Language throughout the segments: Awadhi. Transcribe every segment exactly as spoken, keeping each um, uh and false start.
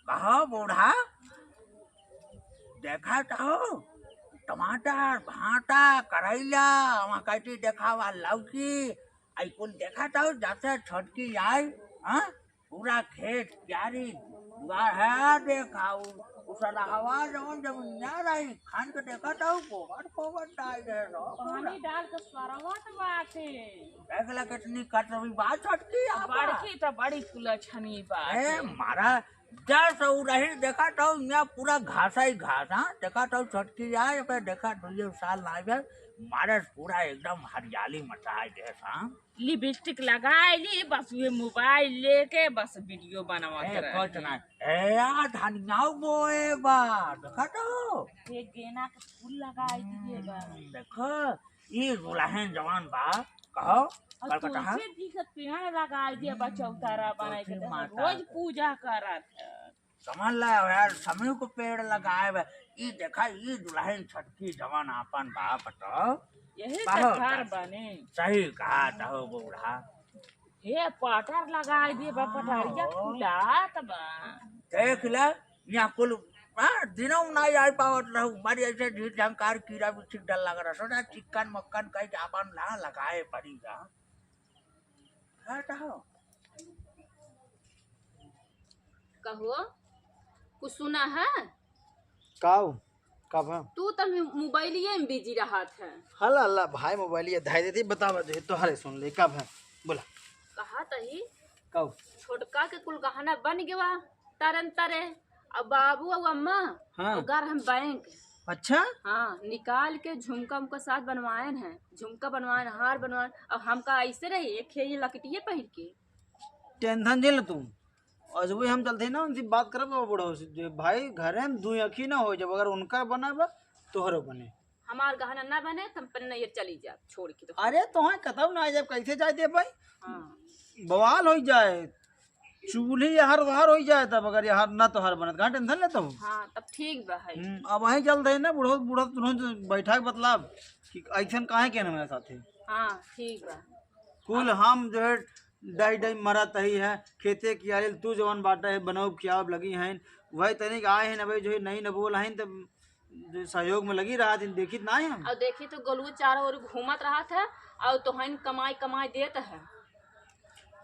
कहो बूढ़ा, देखत हो टमाटर, भांटा, करैला, वहाँ कैसे देखावा लौकी, आई कुल देखत हो जैसे छोटकी आई, हाँ? पूरा खेत क्यारी दुआर है, देखा उ, उ सलहवा जवन जमीनिया रही, खान के देखत हो, गोबर फोबर डाल दे रहो। पानी डाल के सरवत बाटे। देख ले कितनी कटवी बा छोटकी आपा। बड़की तो बड़ी कुलछनी बा। ए, मारा दस उ रही, देखत हो, यहाँ पूरा घासा ही घास, हाँ? देखत हो छोटकी आए, पे देखा दुइयो साल ना आवे, मारे पूरा एकदम हरियाली मचाए दे, हाँ? लिपस्टिक लगाए ली, बस उहे मोबाइल लेके बस वीडियो बनावत ए, रहे। कुछ ना। ए, आ धनिया बोए बा, देखत हो? ये गेना के फूल लगाए दिए बा। हम्म, देखो, ई दुल्हन जवान बा, कहो, और कलकत्ता। तुलसी जी के पेड़ लगाए दिए बा, चौतारा बनाए के, तुलसी देखो, माता रोज के। पूजा करत है। समझ ला यार, समीव को पेड़ लगाए बा। ई देखा, ई दुल्हन छोटकी जवान आपन बाप तो यही तो बहुत घर अच्छा। बने। सही कहा तो बूढ़ा। हे पटर लगाए दिए बा, हाँ, पटरिया हो। फुलात बा। देख ले, यहाँ कुल, हाँ, दिनों ना आई पावत रहू, बड़ी ऐसे ढीठ झंकार कीड़ा भी ठीक डर लग रहा, सोचा चिक्कन मक्कन कहीं के आपन ला लगाए पड़ी जा। हाँ, तो हो। कहो, कुछ सुना है? काऊ, कब है? तू तो मो-, मोबाइलिए में बिजी रहत है। हला, हला, भाई मोबाइलिए धाई देती, बतावा जो तोहरे सुन ले, कब है? बोला। कहा तही, काऊ? छोटका के कुल गहना बन गवा, तरन तरे, अब बाबू और अम्मा, हाँ। और घर हम बैंक। अच्छा? हाँ, निकाल के झुमका उमका साथ बनवाएन है, झुमका बनवाएन, हार बनवाएन, और हमका ऐसे रही, एक ये लकटिए पहिर के। टेंशन झेल तू, और जब हम चलते हैं ना, उनसे बात करब, वो बूढ़ो से, जो भाई, घरे में दुई अखी ना हो, जब अगर उनका बना बा, तोहरो बने। हमार गहना ना बने, तो हम अपने नैहर चली जाब, छोड़ के तो। अरे, तोहें कतऊ ना जाब, कैसे जाए दे भाई? हाँ। बवाल हो जाए, चूल्ही यहर वहर हो जाए, तब अगर यहर ना तोहर बनत, कहाँ टेंशन लेता हूँ? हाँ, तब ठीक बा है। हम्म, अब वहीं चलते हैं ना, बूढ़ो, बूढ़ो तुरंत बैठा के बतलाब कि ऐसन काहे के हमारे साथे? हाँ, ठीक बा। कुल हम जो है डाई डाई मरत ही है, खेते कियारिल तू जवन बाटा है, बनाउब खियाउब लगी हैं, वही तनिक आए हैं, अबे जो है नहीं न बोल हैं, तब जो सहयोग में लगी रहा दिन, देखित ना है हम। और देखी तो गोलू चारों ओर घूमत रहत है, और तोहन कमाई कमाई देत है।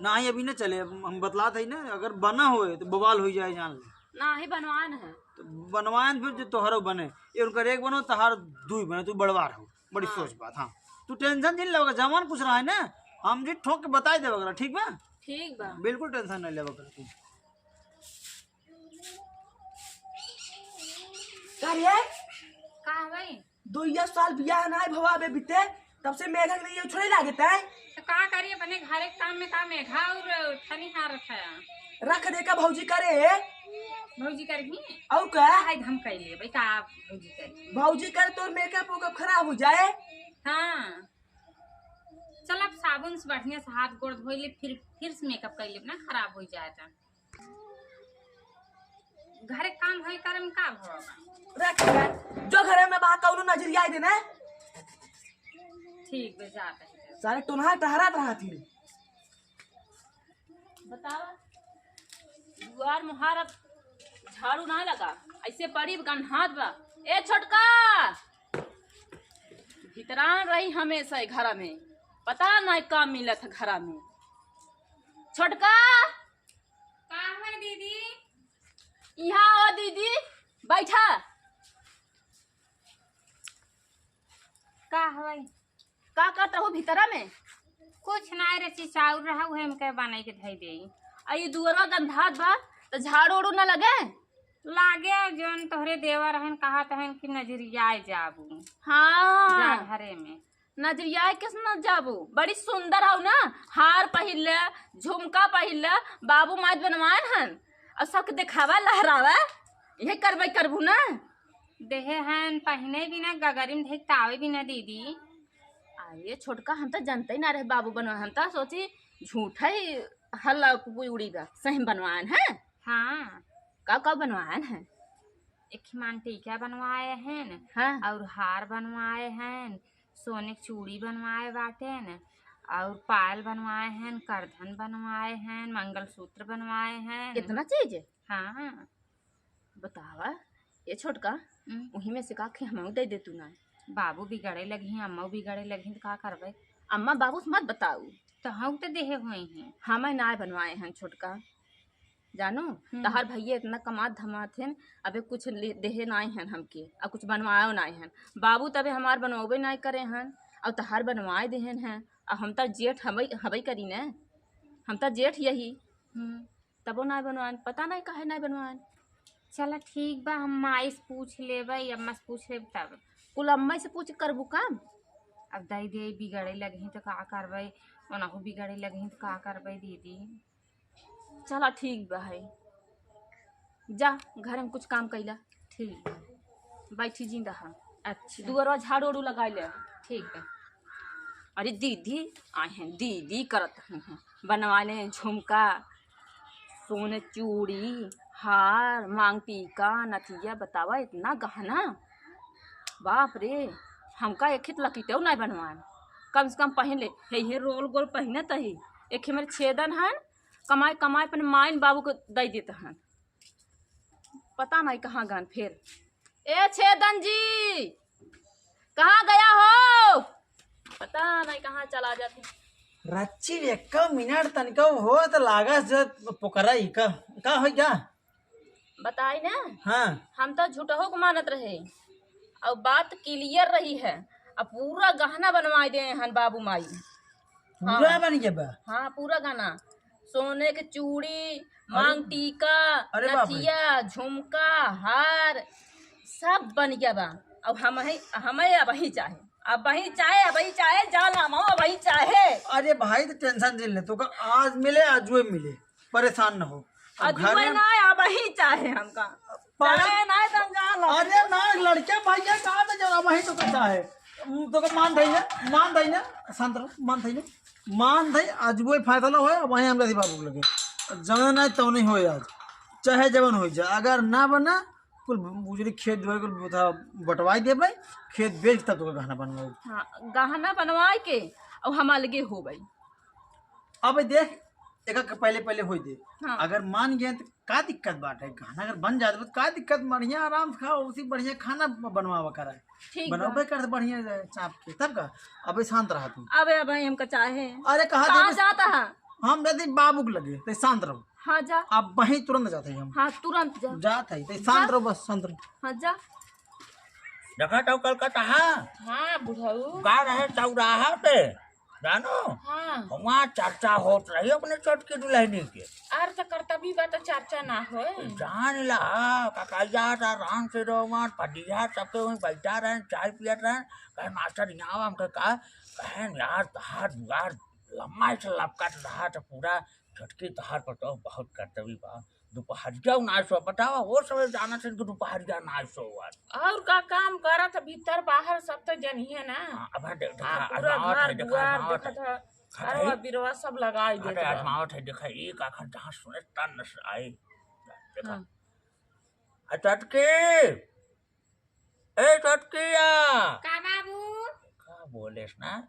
ना ही अभी ना चले, अब हम बतलात है ना, अगर बना होए तो बवाल हो जाए, जान ले। ना ही बनवान है। तो बनवान फिर जो तोहरो बने, ये उनकर एक बनो, तोहार दुई बने, तू बड़वार हो। बड़ी हाँ। सोच बात, हाँ। तू टेंशन जिन लेवे, जवान कुछ रहा है ना, हम जी ठोक के बताई देवे करा, ठीक बा? ठीक बा। बिल्कुल टेंशन नहीं लेवे करा तू। का रे? का है भाई? दुइया साल बियाह ना भवा बे बीते, तब से मेघा के नहीं छोड़े लागे तै। तो का करी, अपने घरे के काम में का मेघा और ठनिहारत है। रख दे का भौजी करे। भौजी करही? और का? हाय, हम कर लेबै का भौजी करही? भौजी करे तो मेकअप वेकअप खराब हो जाए। हाँ, चल अब साबुन से बढ़िया से हाथ गोड़ धोई ले, फिर, फिर से मेकअप कर लेब ना, खराब हो जाए तो। घरे काम है करे में का भवा बा? रख दे, जो घरे में बा कौनो नजरिया दे ना। ठीक बे, जात है। सारे टोनहा टहरात रहत ही। बतावा, दुआर मुहार अब झाड़ू ना लगा, ऐसे पड़ी गन्हात बा। ए छोटका, भीतरान रही हमेशा ए घरा में, पता नहीं का मिलत है घरा में। छोटका, का है दीदी? यहाँ आओ दीदी, बैठा। का हवई? का करत रहू भीतरा में? कुछ नाय रे ची, चाउर रहा, उहे हमके बनाई के धई देई। आ ई दुअरवा गंधात बा, त झाड़ू उड़ू न लगे? लागे, जौन तोहरे देवर रहन, कहत रहन कि नजरियाए जाबू। हाँ। जा घरे में। नजरियाए किस न जाबू? बड़ी सुंदर हऊ ना, हार पहिरले, झुमका पहिरले, बाबू माई बनवाएन हन, और सबके देखावा लहरावा, इहे करबे करबू ना। देहे हन, पहिने भी ना, गगरी में धइक तावे भी ना दीदी। अरे छोटका, हम तो जानते ही ना रहे बाबू बनवा, हम तो सोची झूठा ही हल्ला पुपुई उड़ी बा, सही में बनवाएन है। हाँ। का का बनवाएन है? एक खिमान टीका बनवाए हैं, हाँ। और हार बनवाए हैं, सोने के चूड़ी बनवाए बाटेन, और पायल बनवाए हैं, करधन बनवाए हैं, मंगलसूत्र बनवाए हैं। इतना चीज? हाँ। बतावा, ए छोटका, हम्म। उही में से का के हमहू दे दे तू ना। बाबू बिगड़े लगिहीं, अम्मा बिगड़े लगिहीं, त का करबे? अम्मा बाबू से मत बताऊ। त हम त देहे हुए हैं। हमें नाय बनवाए हैं छोटका, जानो, हम्म। तहार भैया इतना कमात धमात हैं, अबे कुछ ले, देहे नाय हैं हमके, अउ कुछ बनवायो नाय हैं। बाबू तबे हमार बनवाबे नाय करे हैं, अउ तहार बनवाए देहन हैं। अउ हम त जेठ हबई, हबई करी न, हम त जेठ यही। हम्म। तबो नाय बनवान, पता नाय काहे नाय बनवान। चला ठीक बा, हम माई से पूछ लेबै, अम्मा से पूछ लेबै तब। कुल अम्मा से पूछ करबू काम? अब दाई दे बिगड़े लगिहीं त का करबै, ओनहु बिगड़े लगिहीं त का करबै दीदी? चला ठीक बा है, जा घर में कुछ काम कैला। ठीक बा। बैठी जिन रहा। अच्छा। दुअरवा झाड़ू उड़ू लगाई ले। ठीक बा। अरे दीदी, आए हैं दीदी करत हैं, बनवा ले झुमका, सोने चूड़ी, हार, मांग टीका, नथिया, बतावा इतना गहना, बाप रे, हमका एक हित लकीटेउ नाय बनवान, कम से कम पहिन ले, हे, हे रोल गोल पहिनत ही, एक ही मेरे छेदन हन, कमाए कमाए अपन माइन बाबू को दे देत हन। पता नहीं कहाँ गन फिर। ए छेदन जी, कहाँ गया हो? पता नहीं कहाँ चला जाते। रच्ची एक मिनट तनिका हो त लागा से पोकरा ही का, का हो गया? बताई ना। हाँ। हम तो झूठहो को मानत रहे, और बात क्लियर रही है, अब पूरा गहना बनवाए दे हन बाबू माई। पूरा हाँ। बन गया बा? हाँ, पूरा गहना, सोने के चूड़ी, अरे, मांग टीका, अरे बाप रे। नथिया, झुमका, हार, सब बन गया बा। अब हम ही, हमें अब ही चाहे, अब ही चाहे, अब ही चाहे, जान लामा, अब ही चाहे। अरे भाई, तो टेंशन जिन ले, तोका आज मिले, आजुए मिले, परेशान न हो। अब अजुए घर में ना, अब ही चाहे हमका। पागल। चाहे ना, तो हम जान लो। अरे ना, लड़के भैया का तो जरा वही तो करता है। तोका मान धई ना, मान धई ना, शांत रहो, मान धई ना। मान धई, आजुए फैसला होए, अब वहीं हमरा से बाबू लगे। जौने ना, तौने होए आज। चाहे जवन हो जाए, अगर ना बना, कुल उजरी खेत दुआर कुल बता-, बंटवाई देबे, खेत बेच तब तोका गहना बनवाई। हाँ, गहना बनवाए के, और हम अलगे हो गई। अब देख, एका के पहले, पहले होई दे। हाँ। अगर मान गए तो का दिक्कत बात है? गहना अगर बन जात बा तो का दिक्कत? बढ़िया आराम से खाओ, उसी बढ़िया खाना ब-, बनवावा करा। ठीक बा। बनवाबे कर बढ़िया चाप के, तब का? अबे शांत रहा तू। अबे, अबे हमका चाहे। अरे कहा कहाँ दे बस? जाता है? हम जाते बाबू के लगे, ते शांत रहो। हाँ, जा। अब वहीं तुरंत जाते हैं हम। हाँ, तुरंत जा। जात है, ते शांत जा। रहो बस, शांत रहो। हाँ, जा। देखा तो कलकत्ता, हाँ? हाँ, बुढ़ऊ। गा रहे चौराहा पे। जानो? हाँ। वहाँ चर्चा होत रही अपने छोटकी दुल्हनी के। आर त करतबी बा त चर्चा ना होए। जान ला, ककैया ता राम से रोवन, पदिया सबके वहीं बैठा रहन, चाय पियत रहन। कहे, "मास्टर, यहाँ आवा।" हमके कहा, कहेन, "यार, तहार दुआर लम्बा से लपकत रहा, त पूरा छोटकी तहार पर तो बहुत करतबी बा।" दुपहरिया नाय सो, बतावा, वो सब जानत हन कि दुपहरिया नाय सो। और का काम करत, भीतर बाहर सब तो जनिए ना। हाँ, अब हाँ, देख, हाँ, देखा, पूरा आजमावत घर है, देखा, दुआर आजमावत देखत है। है। अरे, अरे, बिरवा सब लगाई देत अरे, बा। आजमावत है, देखा, एक आखर जहाँ सुने तन से आई। देखा। हाँ। आ, चटकी, ए, चटकिया। का बाबू? का बोलेस ना?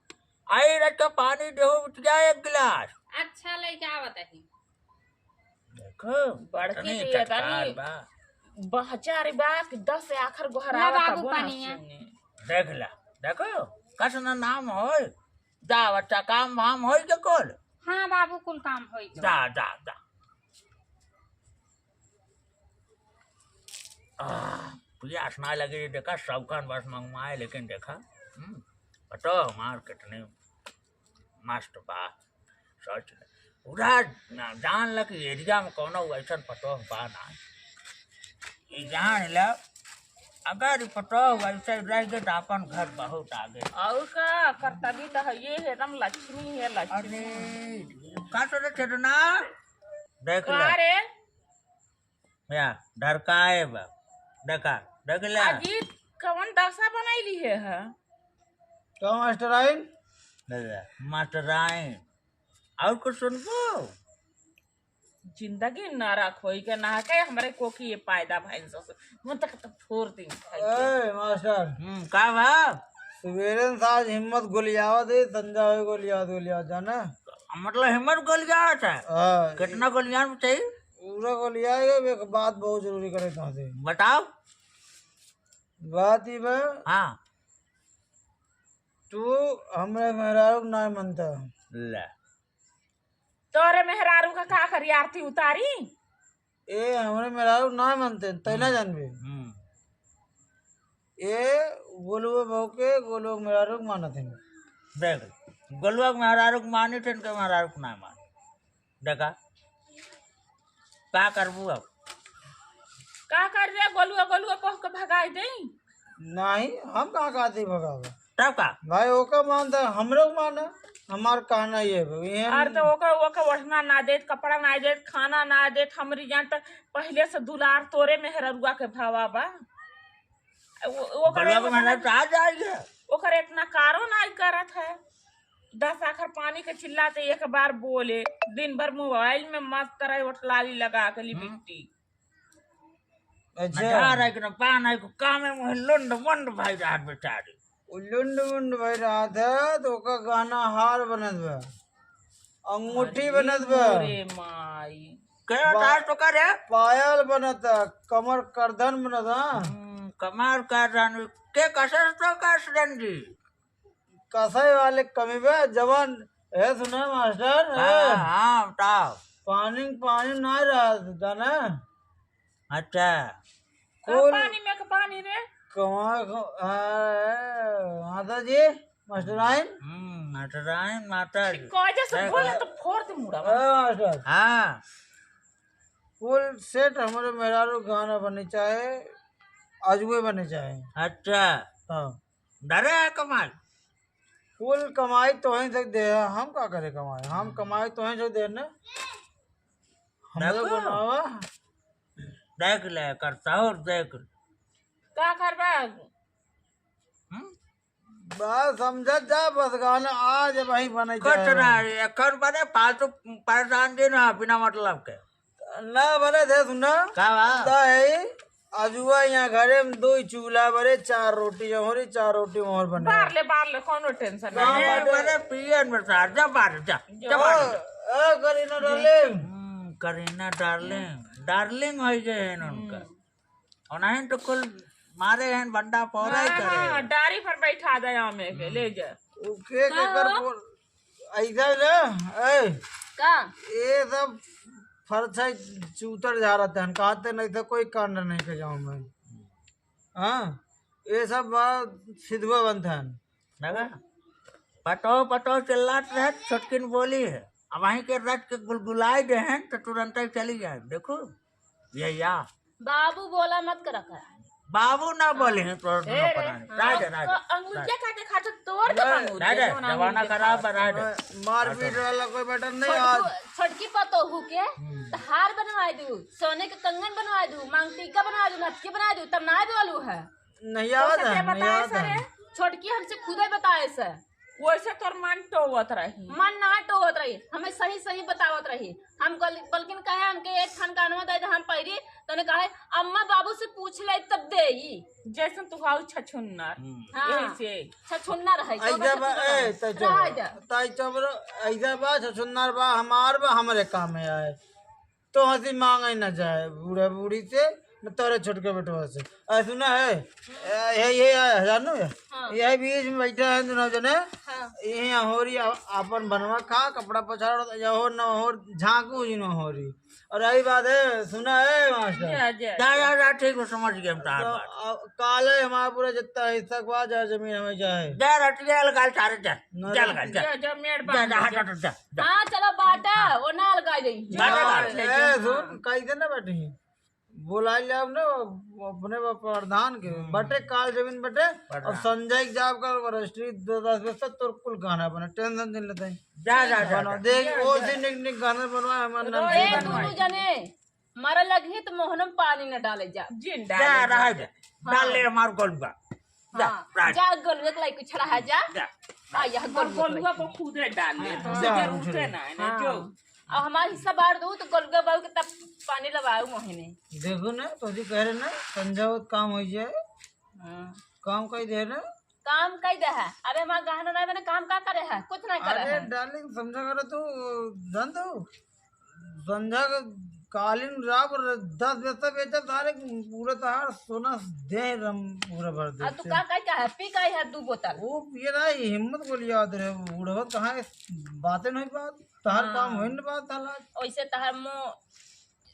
आई, रख के पानी देहु, बिटिया, एक गिलास। अच्छा, लइके आवत ही। देखो, बड़की इतनी तो ये चटकार तनी बा। बहचारी बा कि दस आखर गोहरावत ला बाबू तबो ना पनिया। सुनी। देख ला, देखो, कस ना नाम होय। जा बच्चा, काम वाम होय के कुल? हाँ बाबू, कुल काम होय के। जा, जा, जा। आह, पियास ना लगे, देखा, सबकन बस मंगवाए, लेकिन देखा, हम्म, बताओ हमार कितनी मस्त बा, सच में। पूरा जान ल कि एरिया में कौनो वैसन पतोह बा ना। ई जान ल, अगर ई पतोह वैसे रह गए त आपन घर बहुत आगे। और का, करतबी त है, ये एकदम लक्ष्मी है, लक्ष्मी। अरे, का सोचे चेतना? देख ले। का रे? या, ढरकाए बा। देखा, देख ले। अजी, कवन दशा बनैली है, ह? का मास्टराइन? ले ले, मास्टराइन। और कुछ सुनबो? जिंदगी नरक होई के ना के हमरे कोकी ये पैदा भइल ससुर। मन तक तो फोड़ दी। ए, मास्टर। हम्म, का बा? सुबेरे से आज हिम्मत गोलियावा दे, संजा होई गोलियावा, गोलियावा, जाना? मतलब हिम्मत गोलियावा चाहे? हाँ। कितना गोलियावा चाहिए? पूरा गोलिया गए, एक बात बहुत जरूरी करे तुमसे। बताओ। बात ई बा, हाँ। तू हमरे मेहरारू के ना मनता। ले। तोरे मेहरारू का का करी, आरती उतारी? ए, हमरे मेहरारू ना मनते, तै ना जानबे। हम्म। ए, गोलुआ बहू के, गोलुआ के मेहरारू के मानत हैं। देख, गोलुआ के मेहरारू के मानी, तो इनके मेहरारू के ना मानी। देखा, का करबू अब? का कर रे, गोलुआ, गोलुआ कह के भगाई देई? नहीं, हम कहाँ कहते भगावे? तब का? भाई, ओका मानता, हमरो माना, हमार कहना ये बा, ये अरे, तो ओका, ओका ओढ़ना ना देत, कपड़ा ना देत, खाना ना देत, हमरी जान त पहिले से दुलार तोरे मेहररुआ के भावा बा। ओ-, ओकर गोलुआ के मेहरारू तो आ जाएगी। ओकर इतना कारो नाई करत है। दस आखर पानी के चिल्लाते एक बार बोले, दिन भर मोबाइल में मस्त रहे, ओठ लाली लगा के हम्म। लिपस्टिक। अच्छा। ना झार है कि ना पान है, को काम है, मुँह लुंड मुंड भाई रात बेचारी। उ लुंड मुंड भाई रात है, तो ओका गहना हार बनत बा, अंगूठी अरे बनत बा। रे माई। के बा-, तार तो करे? पायल बनत है, कमर करधन बनत है। हम्म, कमर करधन, के कसर तो कसरन जी? कसई वाले कमी बे, जवन, ए, सुना मास्टर, हाँ, ए, हाँ, बताओ। पानी, पानी ना रहा, जाना? अच्छा। का कुल पानी में के पानी रे? कमा, क-, आ, माता जी, मास्टराइन? हम्म, मास्टराइन, माता जी। ठीक कह, जैसे देख, बोले तो फोड़ दे मुड़ा। ए, मास्टर। हाँ। कुल सेट हमारे मेहरारू गाना बने चाहे, अजुए बने चाहे। अच्छा। हाँ। डरे है कमाई। कुल कमाई तोहीं से दे, हम का करे कमाई? हम हम्म। कमाई तोहीं से दे ना। हम लोग देखो। बनावा। देख ले, करता और देख। का करबा? हम्म? बस समझत जा, बस गाना आज वही बने कुछ चाहे। ना, एकर बने फालतू परेशान दिन है, बिना मतलब के। ना बने थे, सुना। का बा? ता है, अजुआ यहाँ घरे में दो ही चूल्हा बरे, चार रोटी यहाँ हो रही, चार रोटी वहाँ बने। बार ले, बार ले, कौनो टेंशन ना, नहीं। बने पियन में सार, जा बार, जा, जो जा बार। ए, ए, करीना डार्लिंग। हम्म, करीना डार्लिंग, डार्लिंग हो गए हैं उनका। हम्म। और नहीं तो कुल मारे हैं, बंडा पौरा ही हाँ, करे। हाँ, डारी पर बैठा दे आमे के, हम्म। ले जा। ओके, का के कर हो? बोल। ऐसा ना, ए, का? ये सब फरछाई चूतर जा रहते हैं, कहते नहीं तो कोई कांड नहीं के जाऊँ मैं। हाँ, ये सब बात सिद्धवा बनता है। देखा? पटो, पटो चिल्लात रहे, छोटकिन बोली है। अब वहीं के रट के गुलगुलाई दे हैं, तो तुरंत ही चली जाए। देखो, ये या। बाबू बोला मत करा कर। बाबू ना बोले हैं, तो ए रे, पता नहीं। हाँ। राय दे, राय दे, तो अंगुलिया राय दे। का देखा तो तोड़ के ले, बाबू राय दे, दे, जमाना अंगुलिया खराब बा, राय दे। मार-, मारपीट वाला कोई मैटर नहीं छोटकू-, आज। छोटकी पतोहू के हम्म। तो हार बनवाए दू, सोने के कंगन बनवाए दू, मांग टीका बनवाए दू, नथकी बनवाए दू, तब ना बोलू है। नहीं आवत है, नहीं आवत है। छोटकी हमसे खुदे बताए से। वैसे तोर मन टोवत रही। मन ना टोवत रही, हमें सही सही बतावत रही। हम गल-, बल्किन कहे हमके एक ठन गहनवा दे दे, हम पहिरी, तने कहे, "अम्मा बाबू से पूछ ले तब देई।" जैसन तू हाउ छछुन्नर। हम्म। हाँ। यही से। छछुन्नर है, तो ऐसा बस बा, तू ए, तै चुप रह रह। जा। तै चुप रह, ऐसा बा, छछुन्नर बा, हमार बा, हमरे काम में आए। तो हंसी मांगे न जाए बूढ़ा बूढ़ी से, न तोरे छोटके बेटवा से। आ, सुना है? ए, ये, ये, ये, जानू है? हाँ। ये बीच में बैठा है दोनों जने। हाँ। ये होरी आ-, आपन बनवा खा, कपड़ा पछाड़, या हो न हो, झांकू जी न होरी। और यही बात है, सुना है मास्टर? जा, जा, जा, जा। जा, जा, ठीक हो, समझ गए हम तार तो, बात। आ, काले हमारा पूरा जितना हिस्सा हुआ, जा जमीन हमें चाहे। जा, रटिया लगा, सारे जा। ना, जा, ना। लगा, जा। जा, जा, मेड़ जा, बांध जा, ले, हट, जा। हट, जा। हाँ, चलो बांटा, वो ना अलगाई रही। बांटा, बांटा। बांट ले, ए, जा। सुन, कैसे ना बैठी? बुलाई जाब ना अपने प्रधान के, हम्म। बटे काल जमीन बटे, प्रधान। और संजय के जाब कर रजिस्ट्री दो दस बजे तक तोर कुल गाना बने, टेंशन जिन लेते हैं। जा, जा, जा, बना, जा। देख, जा, वो जा। से निक निक गाना बनवा, हमार नाम ए, से बनवा। दोनों जने, मरे लगही तो मोहनम पानी न डाले जा। जिन जा, डाले जा। रहा जा। हाँ। डाल ले हमार गोलुआ। जा, हाँ, राज। जा गोलुआ के लाई कुछ रहा जा। जा। आ, यह और गोलुआ के गोलुआ लाई। को खुदे डाल ले, हाँ। तो जा, जरूरत उठे। है ना, है ना, हाँ। जो। अब हमार हिस्सा बांट दो तो गोलुआ बाबू के तब पानी लगाऊ मोहने। देखो ना, तो जी कह रहे ना, समझाओ काम हो जाए। हाँ। काम कई दे ना। काम कई दे है। अबे हमार गहना ना बने, काम का करे है? कुछ ना करे अरे है। डार्लिंग, समझा करो तू, जान दो। संझा के कालीन राव र-, दस बेचता बेचता सारे पूरा तहार सोना दे रम पूरा भर अब तू देते। का कही का है? पी का है दू बोतल? वो पिए ना, ये हिम्मत गोलियात रहे, बुढ़वा कहाँ है, बातें नहीं बात, तहार हाँ। काम होइन बात हला। ओइसे तहार मुँह,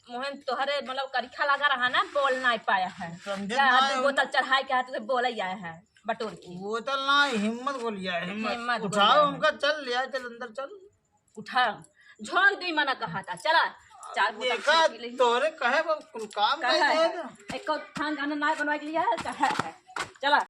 मुँह तोहरे मतलब करिखा लगा रहा ना, बोल नहीं पाया है। समझे का ना दू है बोतल चढ़ाई के हाथ से बोले आया है, बटोर के। बोतल ना, हिम्मत गोलिया है, हिम्मत। हिम्मत उठाओ गोलिया है। हमका, चल ले आए, चल अंदर चल। उठा, झोंक दे मना कहा था, चला। चार बोतल देखा, पी ले। तोहरे कहे बा, कुल काम कहे नहीं है। है। एको थान गाना ना बनवा के लिया है, कहे है। चला।